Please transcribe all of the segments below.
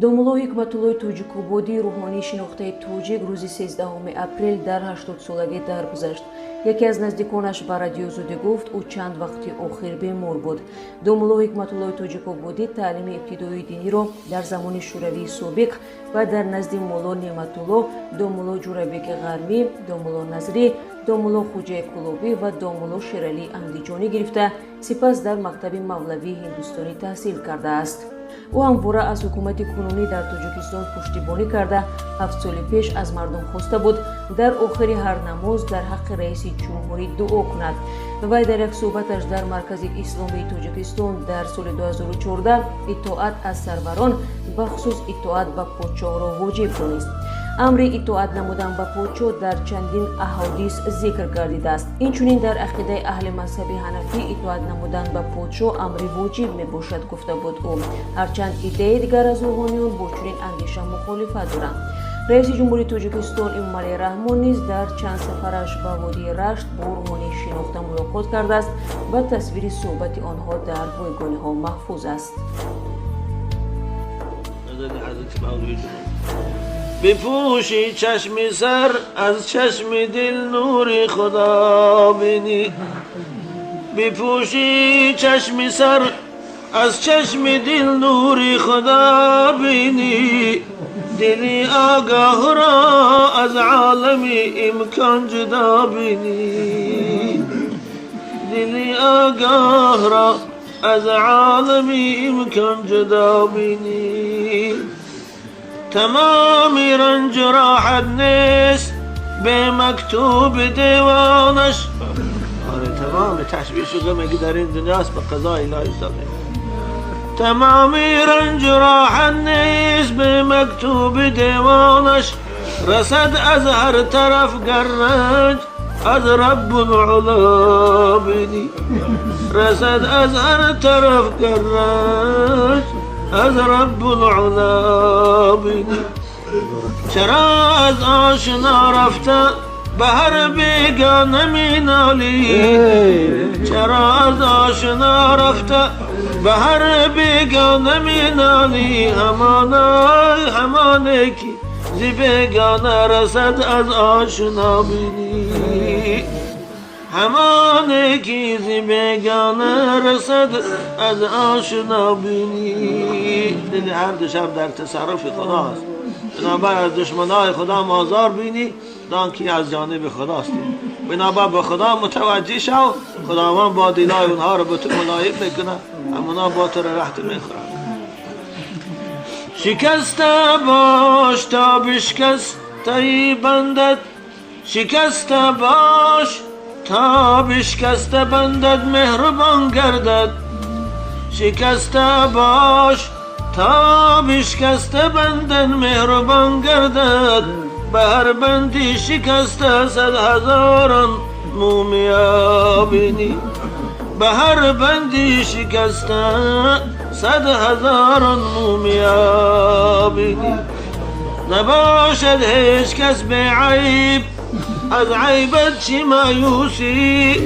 Домулло Ҳикматуллои Тоҷикободӣ, рӯҳонии шинохтаи тоҷик, рӯзи 13 апрел дар 80-солагӣ даргузашт. Яке аз наздиконаш ба Радиои Озодӣ гуфт, ӯ чанд вақти охир бемор буд. Домулло Ҳикматуллои Тоҷикободӣ таълими ибтидоии диниро дар замони Шӯравии собиқ ва дар назди Мулло Неъматулло, домулло Ҷурабеки Ғармӣ, домулло Назрӣ, домулло Хуҷаи Кулобӣ ва домулло Шералии Андиҷонӣ гирифта, сипас дар мактаби мавлавии ҳиндустонӣ таҳсил кардааст. Ӯ ҳамвора аз ҳукумати кунунӣ дар Тоҷикистон пуштибонӣ карда, 7 соли пеш аз мардум хоста буд, дар охири ҳар намоз дар ҳаққи раиси ҷумҳурӣ дуо кунад. Вай дар як суҳбаташ дар Маркази исломии Тоҷикистон дар соли 2014 итоат аз сарварон, бахусус итоат ба подшоҳро воҷиб донист. Амри итоат намудан ба подшоҳ дар чандин аҳодис зикр гардидааст. Инчунин дар ақидаи аҳли мазҳаби ҳанафӣ итоат намудан ба подшоҳ амри воҷиб мебошад, гуфта буд ӯ. Ҳарчанд иддаи дигар аз рӯҳониён бо чунин андеша мухолифат доранд. Раиси ҷумҳурии Тоҷикистон Эмомалӣ Раҳмон низ дар чанд сафараш ба водии Рашт бо рӯҳонии шинохта мулоқот кардааст ва тасвири суҳбати онҳо дар бойгониҳо маҳфуз аст. حضرت بپوشی چشم سر، از چشم دل نور خدا بینی. بپوشی چشم سر، از چشم دل نور خدا بینی. دلی آگاه را از عالم امکان جدا بینی. دلی آگاه را از عالم امکان جدا بینی. تمام رنج راحت نیست به مکتوب دیوانش. آره، تمام تشویش و غم که در این دنیاست به قضای الهی سابق. تمام رنج راحت نیست به مکتوب دیوانش. رسد از هر طرف گر رنج، از رب العلا بینی. رسد از هر طرف گر رنج، از رب العلا بینی. چرا از آشنا رفته به هر بیگانه می نالی؟ چرا از آشنا رفته به هر بیگانه می نالی؟ همانا همانه که ز بیگانه رسد از آشنا بینی. همانه که ز بیگانه رسد از آشنا بینی. دل هر دو شب در تصرف خداست. بنابر از دشمنای خدا آزار بینی، دان که از جانب خداست. بنابر به خدا متوجه شو، خداوند با دلای اونها رو به تو ملایم میکنه، همونا با تو رحت میخورن. شکسته باش تا بشکسته بندد. شکسته باش تا بشکسته بندد مهربان گردد. شکسته باش تا بشکسته بندد مهربان گردد. به هر بندی شکسته صد هزاران مومیا بینی. به هر بندی شکسته صد هزاران مومیا بینی. نباشد هیچ کس به عیب، از عیبت چی مایوسی؟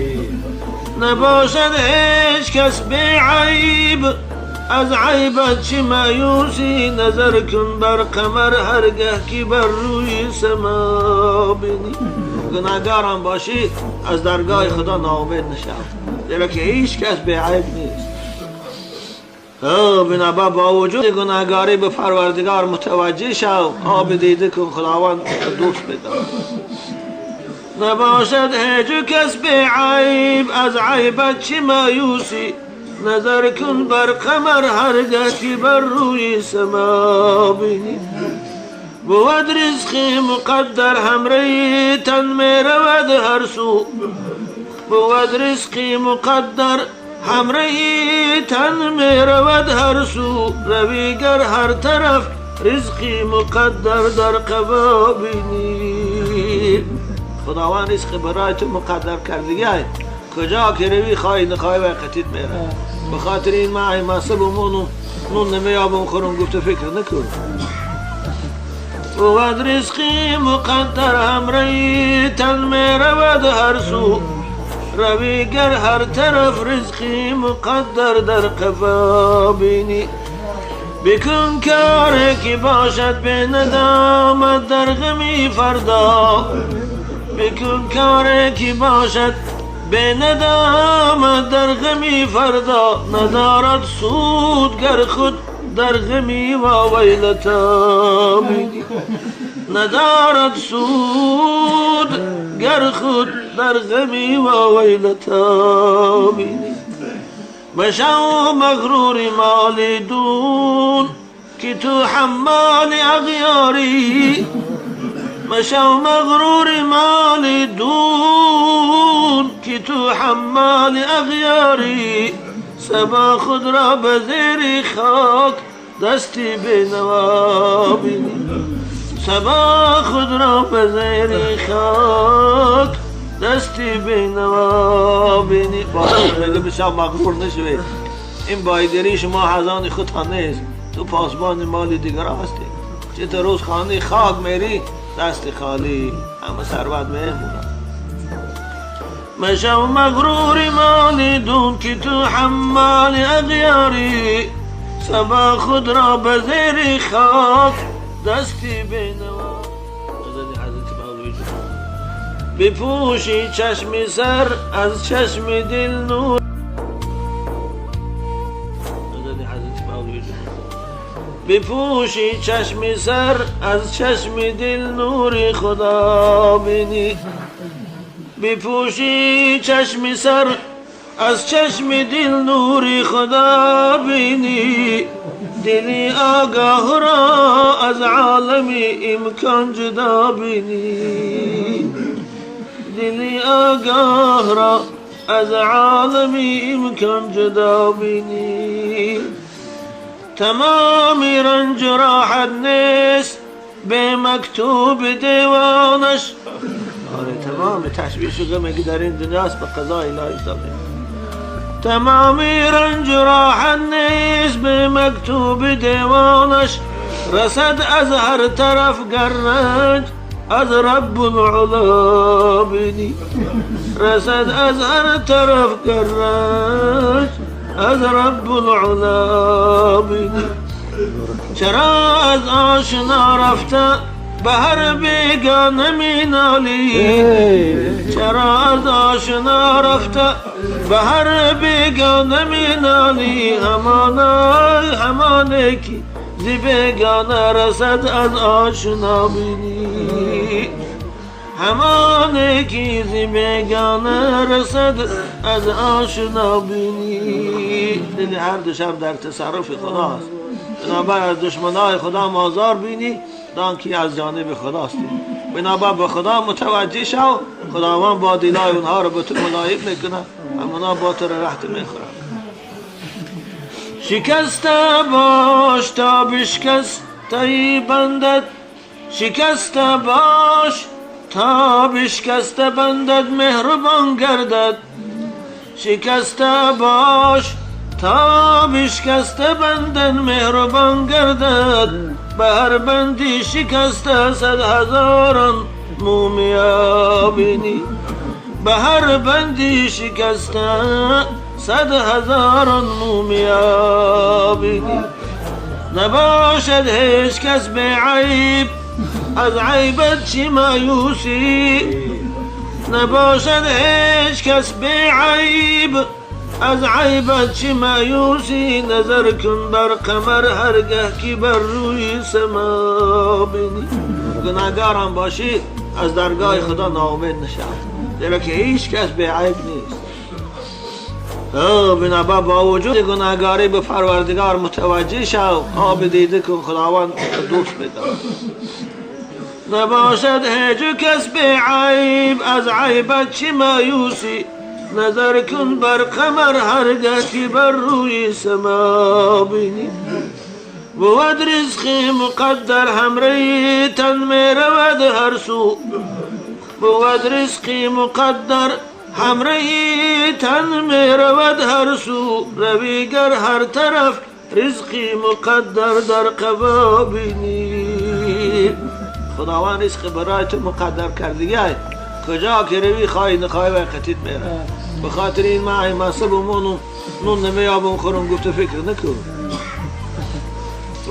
نباشد هیچ کس به عیب، از عیبت چی مایوسی؟ نظر کن بر قمر هرگه که بر روی سما بینی. گناهگارم باشی، از درگاه خدا ناامید نشو، زیرا که هیچ کس به عیب نیست. بنابر با وجود گناهگاری به پروردگار متوجه شو، آب دیده کن، خداوند دوست بدار. نباشد هیچ کس به عیب، از عیبت چی مایوسی؟ نظر کن بر قمر هرگه که بر روی سما بینی. بود رزقی مقدر همره تن می رود هر سو. بود رزقی مقدر همره تن می رود هر سو. روی گر هر طرف، رزقی مقدر در قفا بینی. خداوند رزق برای تو مقدر کردگی. کجا که روی، خواهی نخواهی و قتیت میره. به خاطر این من مصب و مونو نون نمیابم خورم گفته فکر نکن. بود رزقی مقدر همره تن می رود هر سو. روی گر هر طرف، رزقی مقدر در قفا بینی. بکن کاری که باشد به ندامت در غمی فردا، بکن کاری که باشد به ندامت در غمی فردا، ندارد سود گر خود در غمی و ویلتا بینی، ندارد سود گر خود در غمی و ویلتا بینی. مشو مغرور مال دون که تو حمال اغیاری، مشو مغرور مال دون که تو حمال اغیاری، سبا خود را به زیر خاک دستی به نوا بینی، سبا خود را به زیر خاک دستی به نوا بینی. باید میگه بسیار مغرور نشوید، این بایگری شما حزان خودتان نیست، تو پاسبان مال دیگر هستی. چه روز خانه خاک میری دست خالی، همه ثروت میمونه. مشو مغرور مال دون که تو حمال اغیاری، سبا خود را به زیر خاک دستی به نوا. بپوشی چشم سر از چشم دل نور، بپوشی چشم سر از چشم دل نور خدا بینی، بپوشی چشم سر از چشم دل نور خدا بینی، دلی آگاه را از عالم امکان جدا بینی، دلی آگاه را از عالم امکان جدا بینی. تمام رنج راحت نیست به مکتوب دیوانش. آره تمام تشویش و غم که در این دنیاست به قضای الهی زمین. تمام رنج راحت نیست به مکتوب دیوانش، رسد از هر طرف گر رنج از رب العلا بینی، رسد از هر طرف گر رنج از رب العلا بینی. چرا از آشنا رفته به هر بیگانه می نالی، چرا از آشنا رفته به هر بیگانه می نالی، همانا همانه که ز بیگانه رسد از آشنا بینی، همانه که ز بیگانه رسد از آشنا بینی. دل هر دو شب در تصرف خداست، بنابر از دشمنای خدا مازار بینی، دان که از جانب خداست. بنابر به خدا متوجه شو، خداوند با دلای اونها رو به تو ملایب میکنه، همونا با تو رحت میخورن. شکسته باش تا بشکسته بندد، شکسته باش تا بشکسته بندد مهربان گردد، شکسته باش تا بشکسته بندد مهربان گردد، به هر بندی شکسته صد هزاران مومیا بینی، به هر بندی شکسته صد هزاران مومیا بینی. نباشد هیچ کس به عیب از عیبت چی مایوسی، نباشد هیچ کس به عیب از عیبت چی مایوسی، نظر کن بر قمر هرگه که بر روی سما بینی. گناهگارم باشی از درگاه خدا ناامید نشد، زیرا که هیچ کس به عیب نیست. بنابر با وجود گناهگاری به پروردگار متوجه شو، آب دیده کن خداوند دوست بدار. نباشد هیچ کس به عیب از عیبت چی مایوسی، نظر کن بر قمر هرگه که بر روی سما بینی. بود رزق مقدر همره تن می رود هر سو، بود رزق مقدر همره تن می رود هر سو، رویگر هر طرف رزقی مقدر در قبا بینی. خداوند رزق برای تو مقدر کردگی، کجا که روی خواهی نخواهی و قطیت میره. به خاطر این من منصب و نون نمیابم خورم گفته فکر نکن.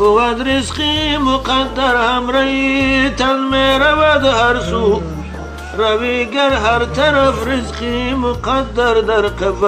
Буд ризқи муқаддар ҳамроҳи тан меравад ҳар су, равӣ гар ҳар тараф, ризқи муқаддар дар қафо.